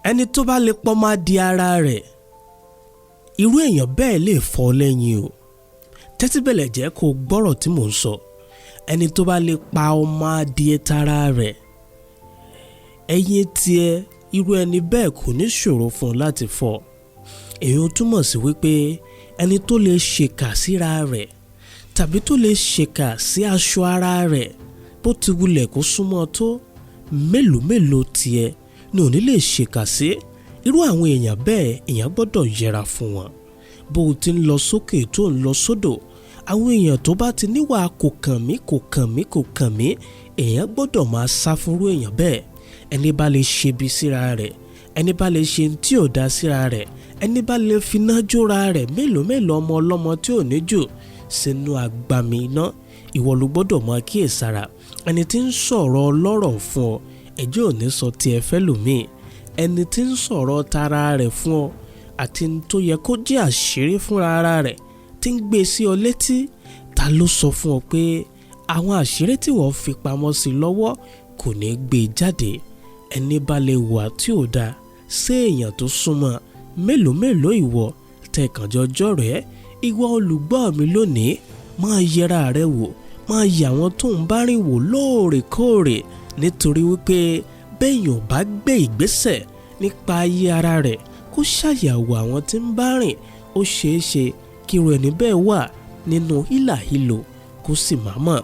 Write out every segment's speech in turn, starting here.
Ẹni tó bá lè pọ́ máa di ara rẹ̀, irú èèyàn bẹ́ẹ̀ lè fọ́ lẹ́yìn o. Tẹ́tí bẹ̀lẹ̀ jẹ́ kó gbọ́rọ̀ tí mò ń sọ. Ẹni tó bá lè pa ọmọ adìẹ tara rẹ̀, ẹyin tiẹ̀, irú ẹni bẹ́ẹ̀ kò ní ṣòro fún un láti fọ́. Èyí ó túmọ̀ sí wípé ẹni tó lè ṣèkà síra rẹ̀ tàbí tó lè ṣèkà sí aṣọ ara rẹ̀, bó ti wulẹ̀ kó súnmọ́ tó, mélòó mélòó tiẹ̀ ni ò ní lè ṣèkà sí. Irú àwọn èèyàn bẹ́ẹ̀, èèyàn gbọ́dọ̀ yẹra fún wọn. Bó o ti ń lọ sókè tó ń lọ sódò, àwọn èèyàn tó bá ti níwà kò kàn mí, kò kàn mí, kò kàn mí, èèyàn gbọ́dọ̀ máa sá fúnrú èèyàn bẹ́ẹ̀. Ẹni bá lè ṣebi síra rẹ̀, ẹni bá lè ṣe tí ò dá síra rẹ̀, ẹni bá lè finá jóra rẹ̀, mélòó mélòó ọmọ ọlọ́mọ tí ò ní jù sínú agbami iná. Ìwọ ló gbọ́dọ̀ máa kíyèsára. Ẹni tí ń sọ̀rọ̀ ọlọ́rọ̀ fún ọ, ẹjọ́ ò ní sọ tiẹ̀ fẹ́ lòmíì. Ẹni tí ń sọ̀rọ̀ tara rẹ̀ fún ọ àti tó yẹ kó jẹ́ àṣírí fúnra ara rẹ̀ tí ń gbé sí ọ létí, ta ló sọ fún ọ pé àwọn àṣírí tí wọ́n fi pamọ́ sí lọ́wọ́ kò ní gbé jáde? Ẹni bá lè wà tí ò dáa sí èèyàn tó súnmọ́, mélòó mélòó ìwọ tẹ̀kànjọjọ́ rẹ̀? Ìwọ olùgbọ́ mi lónìí, máa yẹra rẹ wò, máa yẹ àwọn tó ń bá rìn wò lóòrèkóòrè, nítorí wípé béèyàn bá gbé ìgbésẹ̀ nípa ayé ara rẹ̀ kó ṣàyẹ̀wò àwọn tí ń bá rìn, ó ṣeé ṣe kí irú ẹni bẹ́ẹ̀ wà nínú hílàhílò kó sì má mọ̀.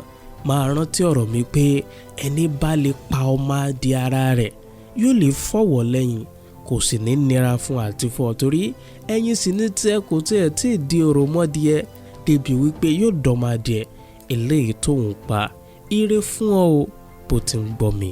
Máa rántí ọ̀rọ̀ mi pé ẹni bá lè pa ọmọ adìẹ ara rẹ̀ yóò lè fọ̀wọ̀ lẹ́yìn, kò sì ní nira fún àti fún ọ, torí ẹyin sì ní tiẹ̀ kò tiẹ̀ tí ì di òròmọdìẹ débi wípé yóò dọ́mọ adìẹ eléyìí tóun pa. Ire fún ọ o bó ti ń gbọ́ mi.